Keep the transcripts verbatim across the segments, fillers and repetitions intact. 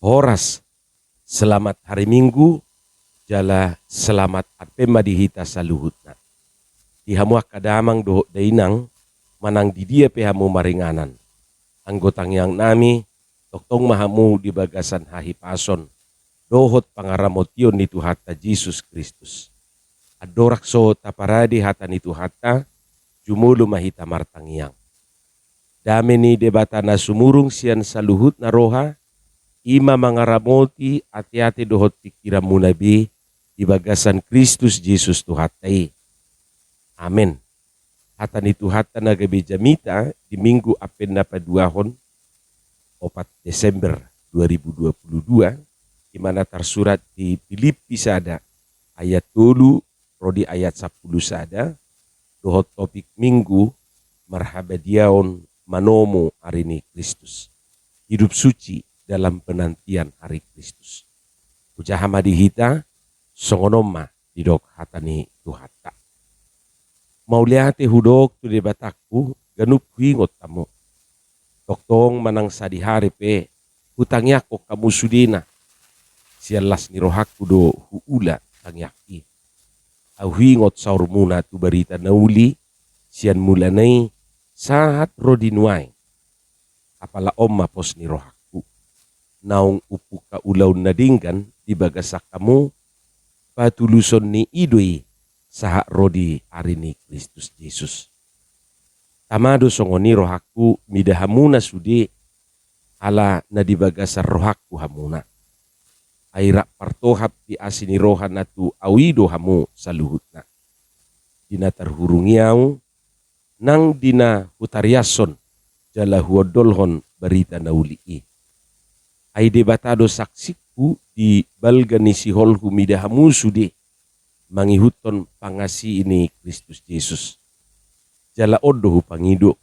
Horas, selamat hari Minggu, jala selamat Advent ma di hita saluhutna. Di hamu angka damang dohot dainang, manang di dia pe hamu maringanan, anggo tangiang nami, tongtong ma hamu di bagasan hahipason dohot pangaramotion ni Tuhanta Jesus Kristus. Andorang so taparade hata ni Tuhanta, jumolo ma hita martangiang. Dame ni Debata na sumurung sian saluhutna roha, i ma mangaramoti ateate dohot pingkiranmuna be di bagasan Kristus Jesus Tuhanta i. Amen. Hata ni Tuhanta na gabe jamita di Minggu Advent na paduahon, opat Desember dua ribu dua puluh dua, i ma na tarsurat di Pilippi sada ayat tolu ro di ayat sampulu sada, dohot topik Minggu: Marhabadiaon manomu ari ni Kristus. Hidup suci dalam penantian hari Kristus. Hujaha ma di hita, songon on ma didok hata ni Tuhanta. Mauliate hudok tu Debatangku, ganup huingot hamu. Tongtong manang sadihari pe, hutangiangkon hamu sudena. Sian las ni rohangku do huula tangiang i. Ahu huingot saurmuna tu barita na uli, sian mulana i sahat ro di nuaeng. Apala on ma pos ni rohangku. Naung umpuk haulaon na denggan di bagasan hamu, patuluson ni i do i sahat ro di ari ni Kristus Jesus. Tama do songon i rohangku mida hamuna sude, ala na di bagasan rohangku hamuna. Ai rap partohap di asi ni roha na tu ahu i do hamu saluhutna. Di na tarhurung i ahu, nang di na hutariashon jala huondolhon barita na uli i. Ai Debata do saksingku di balga ni siholhu mida hamu sude, mangihuthon pangasihi ni Kristus Jesus. Jala on do hupangido,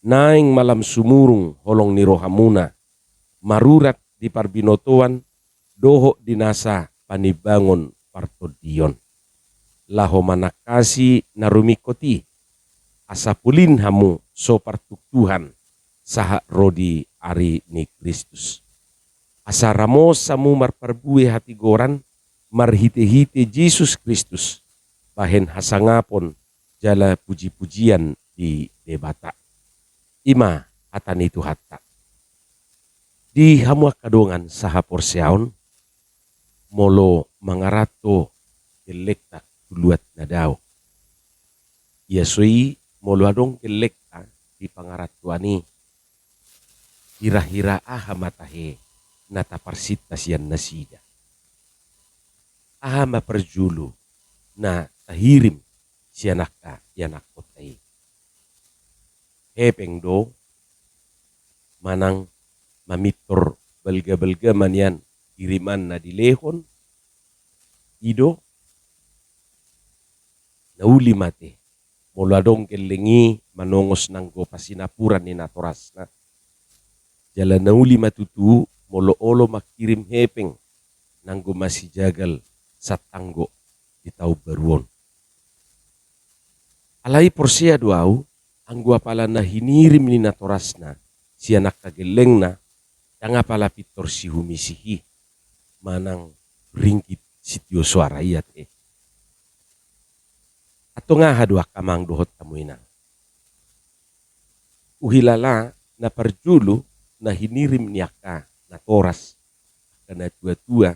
naeng ma lam sumurung holong ni rohamuna, marurat di parbinotoan dohot di nasa panimbangon partondion, laho manangkasi na rumingkot i, asa polin hamu so partuktuhan sahat ro di ari ni Kristus. Asa ramos hamu marparbue hatigoran marhitehite Jesus Kristus, bahen hasangapon jala pujipujian di Debata. I ma hata ni Tuhanta. Di hamu angka dongan sahaporseaon, molo mangaranto gellengta tu luat na dao, ia so i molo adong gellengta di pangarantoan i, hirahira aha ma tahe na taparsinta sian nasida? Aha ma parjolo na tahirim sian angka ianakkonta i? Hepeng do, manang mamintor balgabalga ma nian hiriman na dilehon? I do. Na uli ma te, molo adong gelleng i manongos nanggo pasinamburan ni natorasna. Jala na uli ma tutu, molo olo manghirim hepeng nanggo masijagal santanggo di taon baru on. Alai porsea do ahu, anggo apala na hinirim ni natorasna sian angka gellengna, ndang apala pintor sihumisih i, manang ringgit sitio soara i ate. Antong aha do angka amang dohot hamu inang? Huhilala na parjolo na hinirim ni angka natoras, angka natuatua,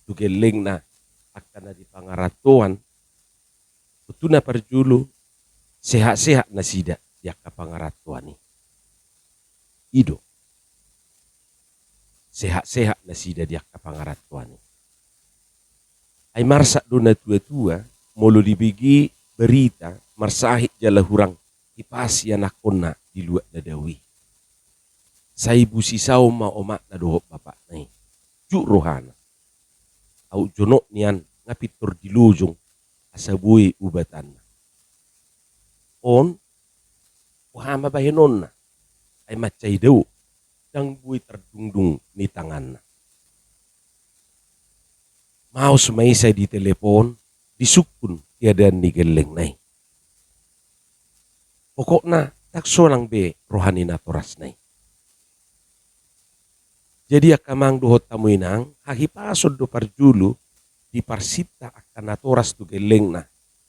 tu gellengna, angka na di pangarantoan, tontu na parjolo sehatsehat nasida di angka pangarantoan i. I do. Sehatsehat nasida di angka pangarantoan i. Ai marsak do natuatua, molo dibege barita marsahit jala hurang hipas ianakkonna di luat na dao i, sai busisaon ma omakna dohot bapakna i. Juk rohana. Aut jonok nian nga pintor dilojong asa boi ubatanna. On, boha ma bahenonna? Ai mansai dao, ndang boi tardungdung ni tanganna. Maos ma i sai ditelepon, disungkun keadaan ni gellengna i. Pokokna, ndang sonang be roha ni natorasna i. Jadi angka amang dohot hamu inang, hahipason do parjolo diparsinta angka natoras tu gellengna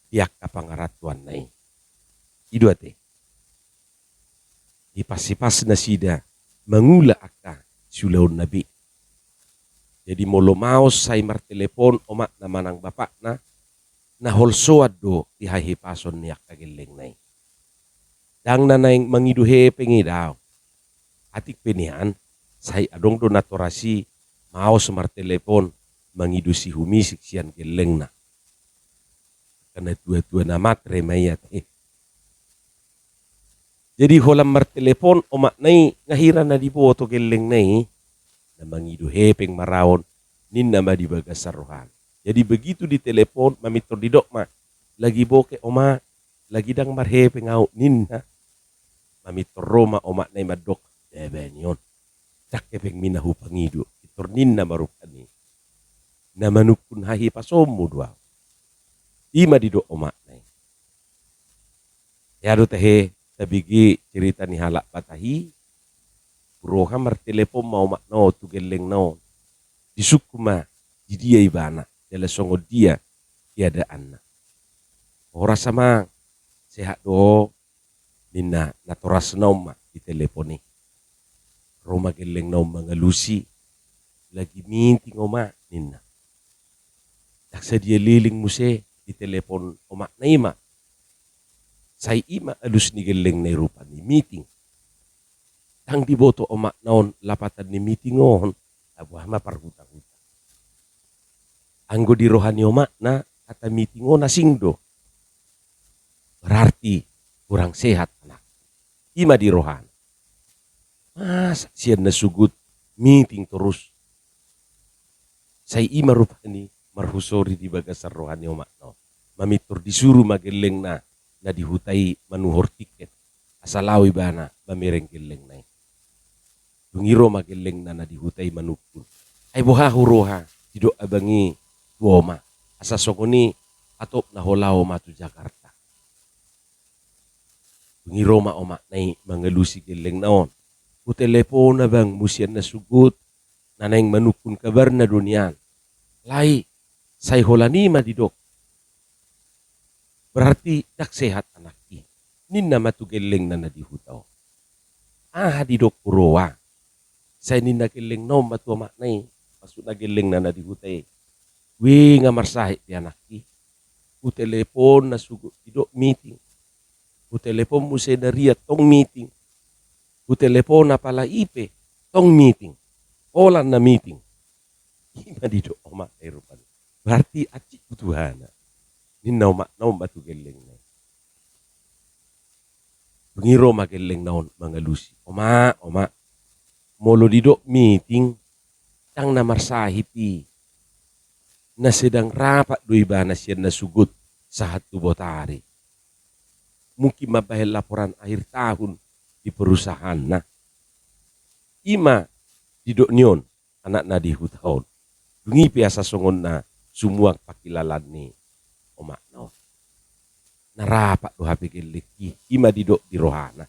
di angka pangarantoanna i. I do ate. Dipasipas nasida mangula angka siulaonna be. Jadi molo maos sai martelepon omakna manang bapakna, na holsoan do di hahipason ni angka gellengna i. Ndang na naeng mangido hepeng i, daong. Atik pe nian, sai adong do natoras i maos martelepon mangido sihumisik sian gellengna. Angka natuatua na matre ma i ate. Jadi holan martelepon omakna i, nga hira na diboto gellengna i, na mangido hepeng ma ra on, ninna ma di bagasan rohana. Jadi begitu ditelepon, mamintor didok ma, lagi boke omak, lagi ndang marhepeng ahu, ninna. Mamintor ro ma omakna i mandok, baen ma on. Ndang hepengmi na hupangido, pintor ninna ma rupani. Na manungkun hahipasonmu do ahu. I ma didok omakna i. Ia do tahe tabege cerita ni halak Batak i, roha martelepon ma omakna on tu gellengna on. Disungkun ma di dia ibana, jala songon dia keadaanna. Horas amang, sehat do ho, ninna natorasna on ma di telepon i. Ro ma gellengna on mangalusi, lagi meeting omak, ninna. Ndang sadia leleng muse ditelepon omakna i ma. Sai i ma alus ni gellengna i rupani, meeting. Ndang diboto omakna on lapatan ni meeting on, boha ma parhutahuta. Anggo di roha ni omakna, hata meeting on asing do. Berarti kurang sehat anak. I ma di rohana. Masa sian na sogot meeting torus. Sai i ma rupani marhusori di bagasan roha ni omakna on. Mamintor disuru ma gellengna na di huta i manuhor tiket. Asa laho ibana mamereng gellengna i. Dung i ro ma gellengna na di huta i manungkun. Ai boha huroha, didok abang i tu omak. Asa songon i hatop na ho laho ma tu Jakarta. Dung i ro ma omakna i mangalusi gellengna on. Hutelepon abangmu sian na sogot, na naeng manungkun kabarna do nian. Alai, sai holan i ma didok. Berarti ndang sehat anak i. Ninna ma tu gellengna na di huta on. Aha didok huroha? Sai ninna gellengna on ma tu omakna i, maksudna gellengna na di huta i. Ue, nga marsahit be anak i. Hutelepon na sogot didok meeting. Hutelepon muse na riat tong meeting. Hutelepon apala i pe tong meeting. Holan na meeting. I ma didok omakna i rupani. Berarti hansit butuhana. Ninna omakna on ma tu gellengna i. Dung i ro ma gellengna on mangalusi. Omak, omak. Molo didok meeting, ndang na marsahit i. Na sedang rapat do ibana sian na sogot sahat tu botari. Mungkin mambahen laporan akhir tahun di perusahaanna. I ma didok ni on anak na di huta on. Dung i pe asa songon na sumuang pangkilalaan ni omakna on. Na rapat do hape gellengki, i ma didok di rohana.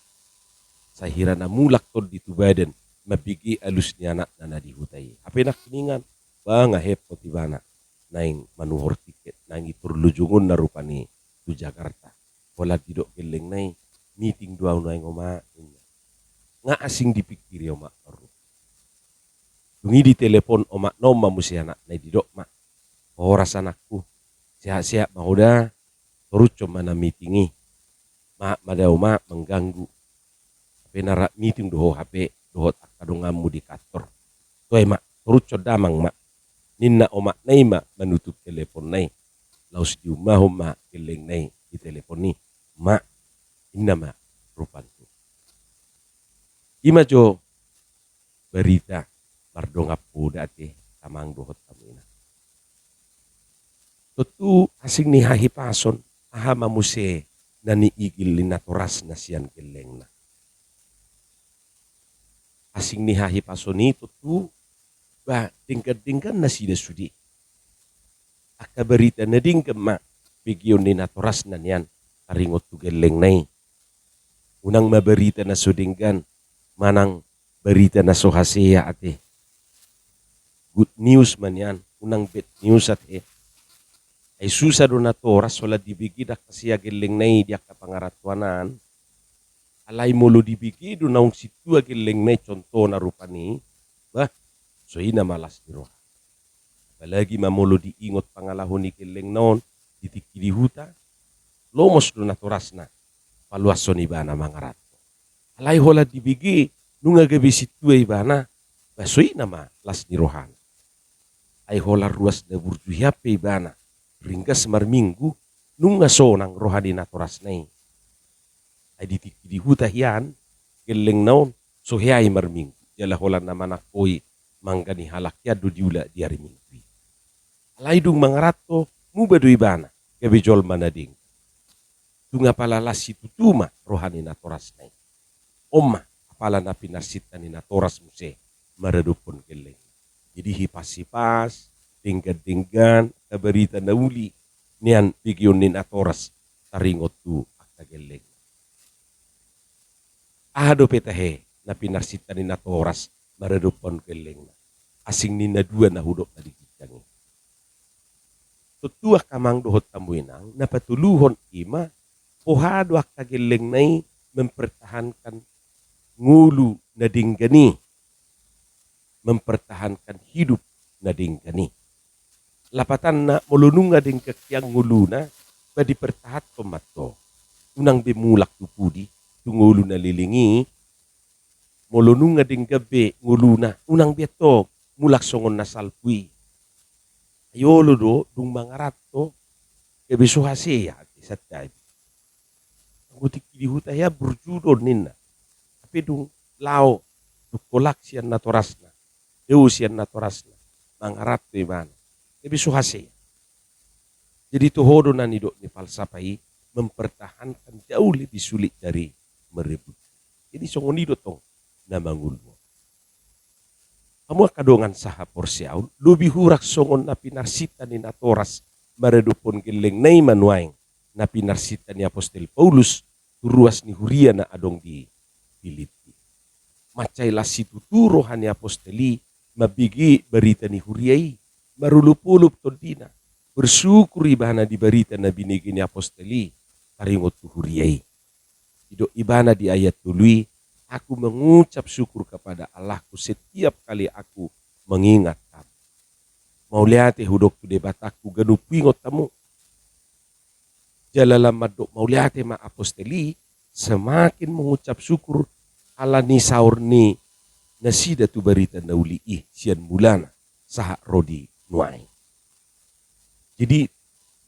Sai hira na mulak tondi tu badan mambege alus ni anakna na di huta i. Hape nangkiningan, ba nga hepot ibana naeng manuhor tiket, naeng i parlojongonna rupani tu Jakarta. Holan didok gellengna i, meeting do ahu naeng omak, ninna. Nga asing dipingkiri omakna on. Dung i ditelepon omakna on ma muse anakna i, didok ma. Horas anakku, sehat-sehat ma ho da, torushon ma na meeting i. Maaf ma da omak mangganggu. Hape na rap meeting do ho hape dohot angka donganmu di kantor. Toe ma, torushon damang ma. Ninna omakna i ma manutup teleponna i. Laos diummahon ma gellengna i di telepon i. Mak, ninna ma rupani. I ma jo barita mardongan poda ate amang dohot hamu inang. Tontu asing ni hahipason, aha ma muse na niigil ni natorasna sian gellengna. Asing ni hahipason i tontu, ba denggan-denggan nasida sude. Angka barita na denggan ma begeon ni natorasna nian taringot tu gellengna i. Unang ma barita na so denggan manang barita na so hasea ate. Good news ma nian, unang bad news ate. Ai susa do natoras holan dibege angka siagellengna i di angka pangarantoan an. Alai molo dibege do naung sintua gellengna i, contohna rupani, bah, so i nama las ni roha. Apalagi ma molo diingot pangalaho ni gellengna on di tingki di huta, lomos do natorasna paluashon ibana mangaranto. Alai holan dibege nunga gabe sintua ibana, bah, so i nama las ni rohana. Ai holan ruas na burju hian pe ibana ringgas marminggu, nunga sonang roha ni natorasna i. Ai di tingki di huta hian gellengna on so hea i marminggu, jala holan na manangkoi mangga ni halak hian do diula di ari Minggu i. Alai dung mangaranto, muba do ibana gabe jolma na denggan. Tung apala las situtu ma roha ni natorasna i. On ma apala na pinarsinta ni natoras muse maradophon gellengna. Jadi hipas-hipas, denggan-denggan angka barita na uli nian begeon ni natoras taringot tu angka gellengna. Aha dope tahe na pinarsinta ni natoras maradophon gellengna? Asing ni na dua na hudok na di ginjang i. Tontu angka amang dohot hamu inang, na patoluhon i ma, boha do angka gellengna i mempertahankan ngolu na denggan i, mempertahankan hidup na denggan i. Lapatanna, molo nunga denggan hian ngoluna, bah, dipertahanhon ma antong. Unang be mulak tu pudi, tu ngolu na leleng i. Molo nunga denggan be ngoluna, unang be antong mulak songon na salpu i. Ai olo do dung mangaranto gabe so hasea ate, santabi. Anggo tingki di huta hian burju do ninna. Hape dung laho, dung holan sian natorasna, dao sian natorasna, mangaranto ibana, gabe so hasea. Jadi toho do na nidok ni falsafah i, mempertahankan jauh lebih sulit dari merebut. Jadi songon i do tong na mangolu. Hamu angka dongan sahaporseaon, lobi hurang songon na pinarsinta ni natoras maradophon gellengna i ma nuaeng na pinarsinta ni apostel Paulus tu ruas ni huria na adong di Pilippi. Mansai las situtu roha ni apostel i mambege barita ni huria i, marolopolop tondina, bersyukur ibana di barita na binege ni apostel i taringot tu huria i. Didok ibana di ayat tolu i, "Aku mengucap syukur kepada Allahku setiap kali aku mengingat kamu." Mauliate hudok tu Debatangku ganup huingot hamu. Jala lam mandok mauliate ma apostel i, semakin mengucap syukur ala ni saor ni nasida tu barita na uli i sian mulana sahat ro di nuaeng. Jadi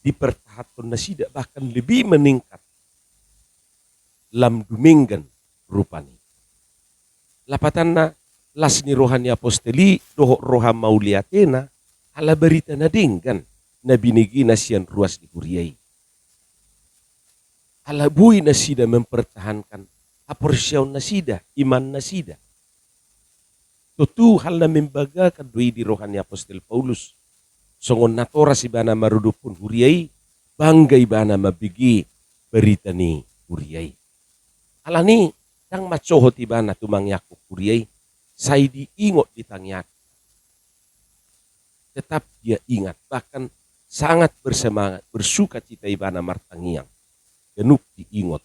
dipertahanhon nasida, bahkan lebih meningkat lam dumenggan rupani. Lapatanna, las ni roha ni apostel i dohot roha mauliatena ala barita na denggan na binegena sian ruas ni huria i. Ala boi nasida mempertahankan haporseaon nasida, iman nasida. Tontu hal na membanggakan do i di roha ni apostel Paulus. Songon natoras ibana maradophon huria i, bangga ibana mambege barita ni huria i. Alani, ndang mansohot ibana tu mangiangkon huria i, sai diingot di tangiangna. Tetap dia ingat, bahkan sangat bersemangat, bersukacita ibana martangiang. Ganup diingot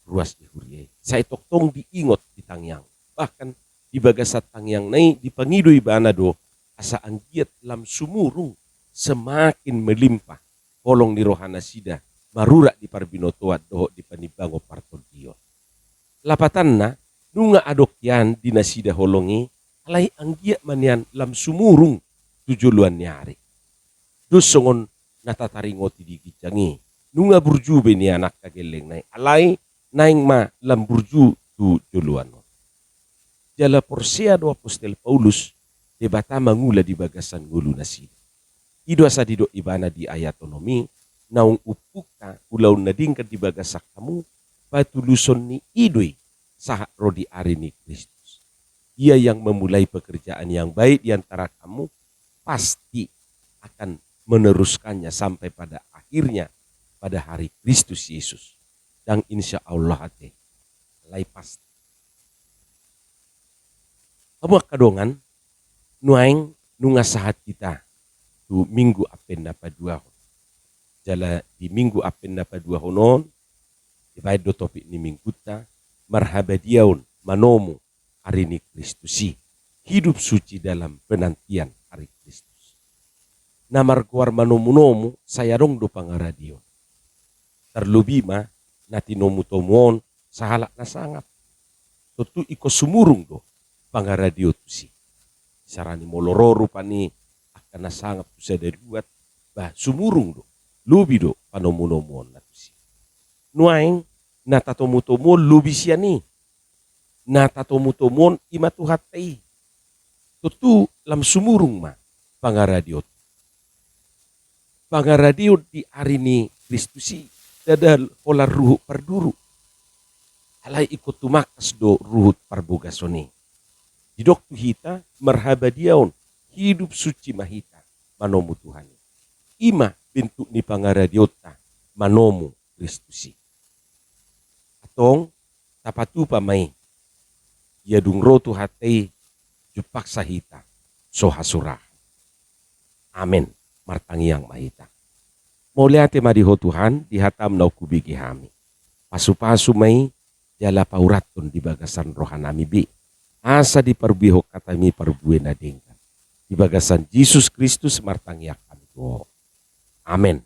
ruas ni huria i. Sai tongtong diingot di tangiang. Bahkan di bagasan tangiangna i dipangido ibana do asa anggiat lam sumurung, semakin melimpah holong ni rohanasida marurat di parbinotoan dohot di panimbangon partondion. Lapatanna, nunga adong hian di nasida holong i, alai anggiat ma nian lam sumurung tu joloan ni ari. Dos songon na tataringoti di ginjang i, nunga burju be nian angka gellengna i, alai naeng ma lam burju tu joloan on. Jala porsea do apostel Paulus Debata mangula di bagasan ngolunasida. I do asa didok ibana di ayat onom i, naung umpungka ulaon na denggan di bagasan hamu, patuluson ni i do i sahat ro di ari ni Kristus. Ia yang memulai pekerjaan yang baik di antara kamu pasti akan meneruskannya sampai pada akhirnya pada hari Kristus Yesus. Ndang insya Allah ate, alai pasti. Hamu angka dongan, Nuaeng nunga sahat hita tu Minggu Advent na paduahon. Jala di Minggu Advent na paduahon on, dibaen do topik ni minggunta, marhabadiaon manomu ari ni Kristus i, hidup suci dalam penantian hari Kristus. Na margoar manomu-nomu, sai adong do pangaradion. Tarlobi ma na tinomu-tomu on sahalak na sangap. Tontu ingkon sumurung do pangaradion tusi. Isarani molo ro rupani angka na sangap tu sada luat, bah, sumurung do, lobi do panomu-nomu on na tusi. Nuaeng na tatomu-tomu on lobi sian i. Na tatomu-tomu on i ma Tuhanta i. Tontu lam sumurung ma pangaradion. Pangaradion di ari ni Kristus i ndada holan ruhut parduru. Alai ingkon tumangkas do ruhut parbogason i. Didok tu hita, marhabadiaon, hidup suci ma hita manomu Tuhan i. I ma bentuk ni pangaradionta manomu Kristus i. Antong, tapatupa ma i. Ia dung ro Tuhanta i, jumpangsa hita so hasurahan. Amen. Martangiang ma hita. Mauliate ma di Ho Tuhan, di hataM naung hubege hami. Pasu-pasu ma i, jala paurathon di bagasan rohanami be, asa diparbuehon hataMi parbue na denggan. Di bagasan Jesus Kristus martangiang hami tu Ho. Amen.